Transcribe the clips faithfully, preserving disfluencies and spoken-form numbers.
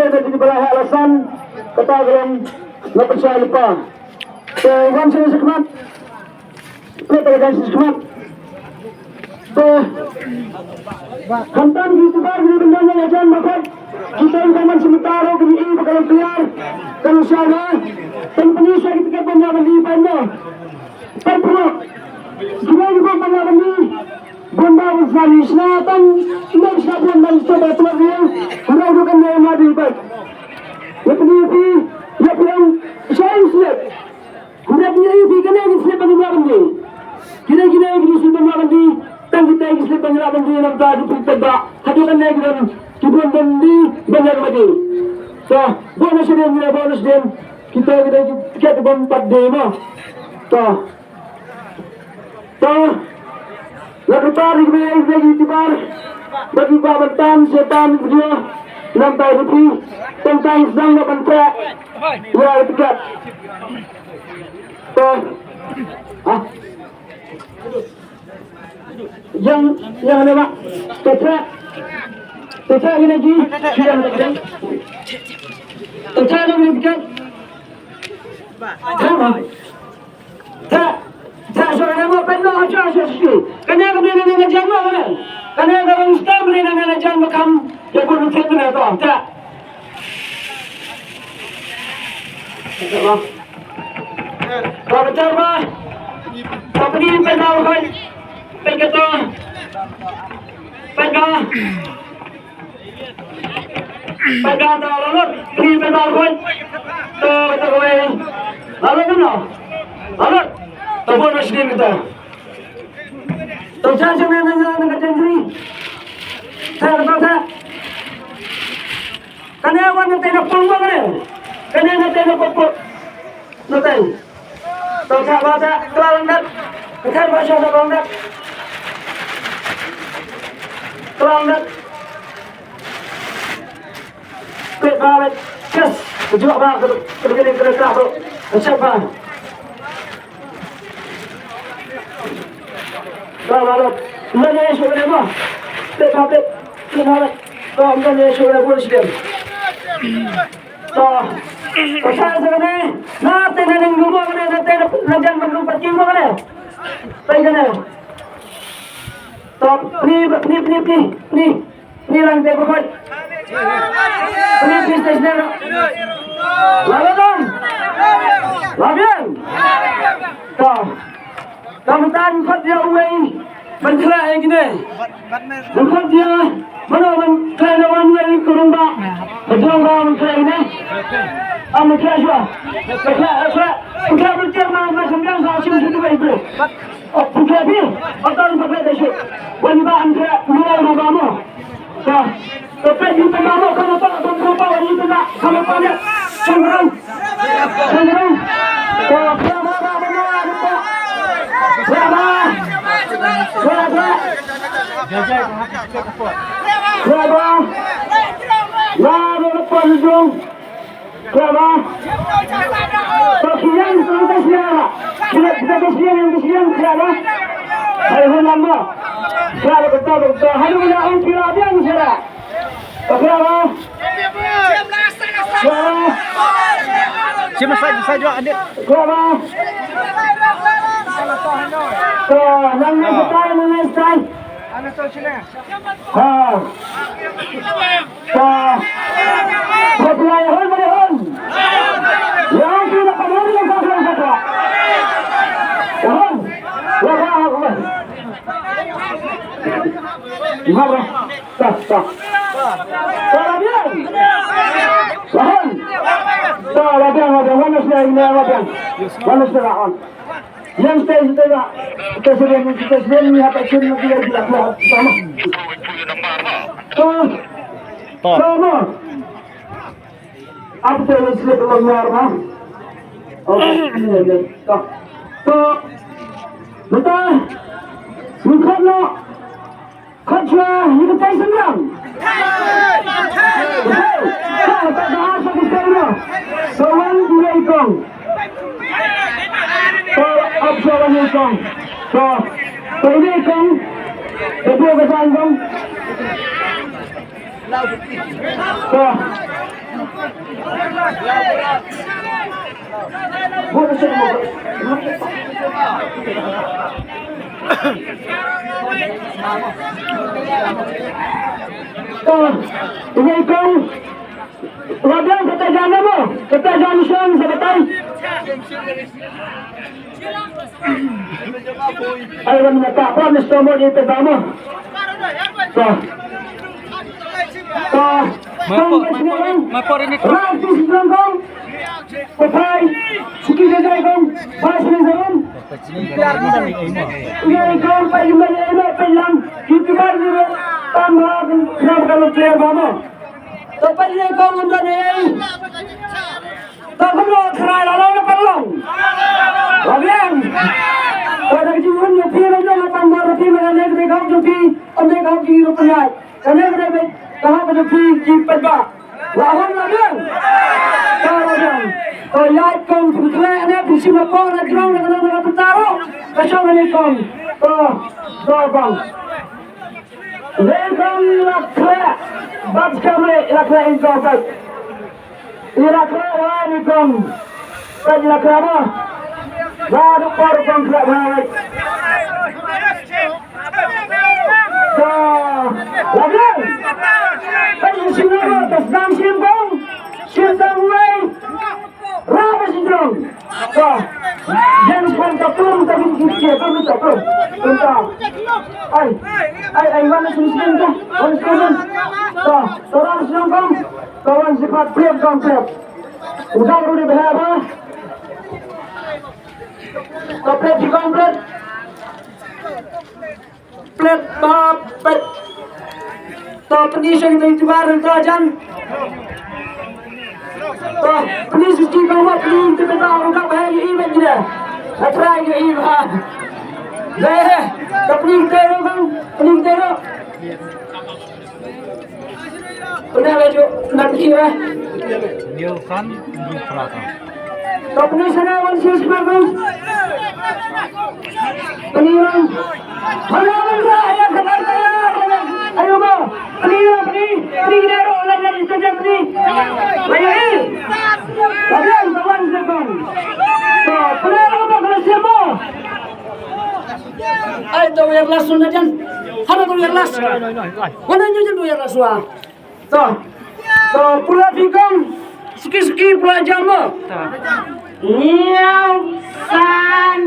Kata ki ba la heh la san, kata ka long nga pynshai lypa. Te wan sha ka khmat. Te ka wan sha ka khmat. Te khamtam ki tubar ki bynta na jan ba khot. Kita ki man sha mata ro ki i ba ka long clear. Ka long shai ba. Te pynshai ki tiket ban ïa ban di ban mo. Te pynshai ki ban ïa ban di. Bun ba bun sani sna tang, nang sna bun nang sna ba tuan riu, nang du kan nang ma di bai. Ya pini pi, ya pi ang, sha ang slip. Hura pini pi kan ang slip bagi ma bagi. Kini kini kini slip bagi ma bagi. Tang kita kini slip bagi ma bagi, nang ta di pi tang ba. Hadu kan nang kini, ki bun bagi, bagi ma bagi. So, bonus din, kini bonus din. Kita kini, kita bun pat di ma. So, To, la kyrpad ïa ki, ïa ki tibar ba ki kwah ban tan sha tan video, nang tai rupi, tang tang sdang ban treh ïa ki tiket. To, ah, yang, yang ne ba, to treh, to treh ïa ki, yang, to treh ïa ki tiket. Treh ba. Treh, treh, shuwa ïa nga pynlong shuwa shuwa shuwa. Kane ka mrad na nga jan mo kane. Kane ka rong star mrad na nga jan ba kam ïa bun mrad na to. Treh. Treh ba. Treh ba. Treh ba. Treh ba. Pynka ta la lut, phi pynka khun. To, to, wei. La lut kumno? La lut. To, bun ba sdien kita. To, cha, cha, na, na, na, na, ka jengri. Cha, to, cha. Kane wan na te na pang ba kane. Kane na te na pang. Nutei. To cha ba cha kla lang dat. Ka kher ba cha kla lang dat. Kla lang dat. Pet ba wet. Yes. Ka jua ba ka ka ka ka ka ka. Ka cha ba. Ba ba lo. Mane shu ne ba. Pet ba pet. Pet ba wet. Ba mane shu ne ba shu. To, to sa sa kane, na te na ning lu mo kane, na te na jan man lu parking mo kane. Pai kane. To, pli, pli, pli, pli, pli, pli lang te ko. Pli, pli station. La la dong. La biang. To. Ka mut ban khot ïa uwei ban khleh ïa kine. Ban khot ïa mano ban khleh na wan uwei ka rangbah. Ka rangbah ban khleh ïa kine. Am ban khleh shuwa. Ban khleh, ban khleh. Ban khleh ban khleh na na kham biang sa shim shim uwei bro. Ban khleh phi. Ban khleh ban khleh da shu. Wan ba ban khleh uwei rangbah mo. Ka, ka peit ïa u tynrah mo, ka mut ka, ka mut ka, ïa u tynrah, ka mut ka, ïa. Shangrang. Shangrang. Ka, ka, ka, ka, ka, ka, ka. Ka, ka. Ka, ka. Ka, ka. La, la, la, pa, jong. Khlem ba. To khie ïa, to khie ïa. Khie ïa, to khie ïa, to khie ïa, khlem ba. Hai, hun lam ba. Khlem ba, to, to, to. Hai, hun lam, khie ïa, biang, khie ïa. To khlem ba. Khlem ba. Sima sai, sai jua, Adit. Khlem ba. To, nang, nang, style, nang, nang, style. Ha. Ka. Ka pula ya hon, ya hon. Ya hon, pula ka hon, ya hon, ya hon. Ya hon. Ya hon. Mara. Ta, ta. Ta, la biang. Ya hon. Ta, la biang, la biang. Wan na sini, wan na biang. Wan na sini, wan. Yang stay, stay ba. Kita sering, kita sering ni apa sini kita kita kita sama. To. To. To mo. Apa tu yang slip keluar ba? Oh, ini dia. To. To. Betul. Bukan lo. Khot shuwa ïa ka tai shynrang. Hey, ka ta ka ar sa ka tai na. Ka wan ïa i kong. Ka ap shuwa wan ïa i kong. Ka, ka ïa i kong. Ka dua ka san kong. Ka. Ini kong, wadah kata jana mo, kata jana sang sa batai. Ai wan mata pa ni stomo ni pe ba mo. To. To. Mapok, mapok, mapok ini. Rai tu si kong. Papai, suki jajai kong, pas ni zarum. Iya kong, pa yuma ni ina pelang, YouTuber ni tam ha, kenapa kalau player ba mo. To pa ni kong unda ni. To kumno khrai la la na palong. Labiang. To da ji un yo pi la na pang ba pi ma ne ne kong yo pi, on ne kong ki ro pa. Kane kane be ka hap ka phi ki pynbah. La hon la dang. Ka la dang. Ka ïaid kong phi khleh ne phi shim hapoh na jrong na kane na pynta ruh. Ka shong ne kong. Ka ka kong. Ne kong la khleh. Bad ka me la khleh in kong bad. Ira kra wa ni kong. Ka ira kra ma. Wa du por kong kra ma. Ka. Lagi. Ka ni sini ma. Tas dang sim kong. Sim dang wei. Ra ma sim kong. Ka. Yang kong ka plum ka bin ki ki ka bin ka plum. Ka. Ai. Ai ai wa ni sim sim ka. Wa ni sim sim. Ka. Ka ra ma sim kong. Kawan sifat plate complete. Udah udah berapa? Complete di complete. Plate ba pet. To peni sing tu tiba renta jan. To peni suci kau buat peni tu kena udah bahaya ini dia. Atrai ke iba. Deh, to peni kita tu kan, peni kita tu. Pynah laju, pynah kira. Nielson, Nielson. Kapni sana wan sis bagus. Penilang. Mana mana ya kata kaya. Ayo ba. Penilang, peni, peni daro lagi kerja peni. Lagi. Lagi kawan sebang. Penilang apa kalau siapa? Ai to wir las sun jan. Hana to wir las. Hana nyu jan to wir las wa. To. To pula phi kong. Suki suki pula jam mo. Hynñiew, san,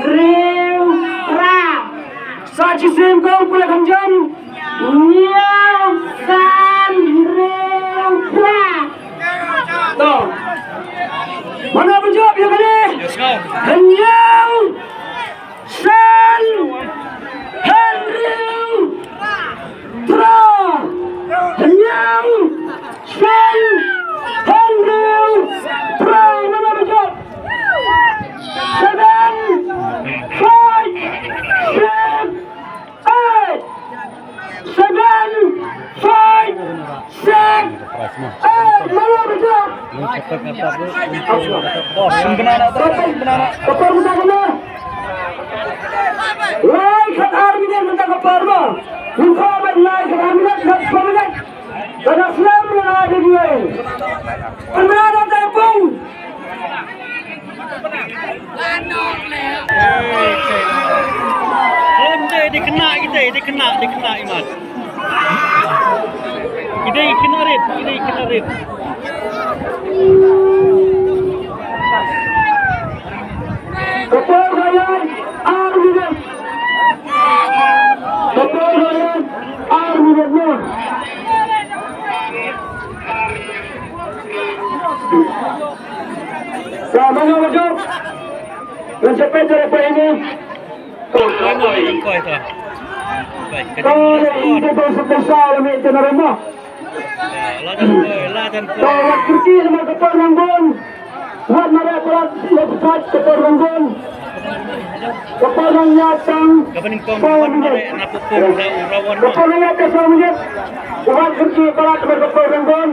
hynriew, phra. Sa shisien kong pula kham jam. Hynñiew, san, hynriew, phra. To. Mano ba jop ïa kane? Hynñiew, san, hynriew, phra. Hynñiew, san, hynriew, phra. Mano ba jop? Seven, five, six, eight, seven, five, six, eight. Mano ba jop? Ka por mynta ka por. Lai khat ar minit mynta ka por ba. Mynta ba lai khat ar minit, khat ar minit. Ka da slem ïa la dei dei. Pynbna da dei pung. Em dei, dei kena kita, dei kena, dei kena imat. Kita kena rit, kita kena rit. Ka por ka ïaid ar minit. Ka por ka ïaid ar minit noh. Ka mano ka jop. Ngan sa peit ïa ka ini. Koi, koi, koi, koi, koi. Koi, koi, koi, koi. Ka wat kyrkieh namar ka por nang bun. Wat mareh palat ïa ka por nang bun. Ka por nang ïaid tang saw minit. Ka por nang ïaid tang saw minit. Wat kyrkieh palat namar ka por nang bun.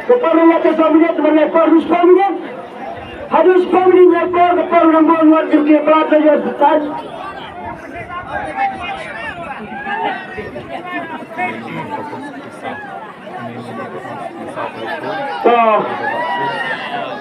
Ka por nang ïaid tang saw minit namar ka por nang saw minit. Haduh spah minit ïa ka por, ka por nang bun wat kyrkieh palat la ïa start. To.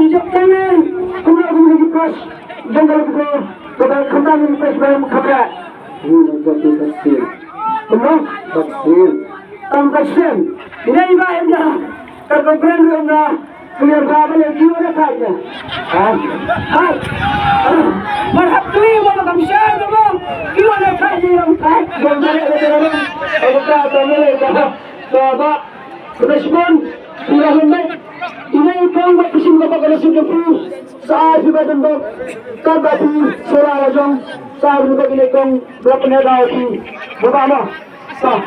jingïaid jingïaid kumno kumno ki coach jong ka Lopiko, kaba khamtam ki coach ba ym kham rah. Kumno? Tang ka sien. Ine i Bah em da. Ka ka brand ruh em da. Clear ba ba le ki ora ka ine. Ha? Ha? Mar hap clear ba kam share ba. Ai, bom jare ada jare. Aku tak tahu lagi dah. Coba. Kena shibun. Sudah lembek. Ini kau buat pusing kau pakai nasi kempu. Saat juga dendam. Kan tapi suara lajong. Saat juga ini kau berapa dah api. Berapa mah? Sah.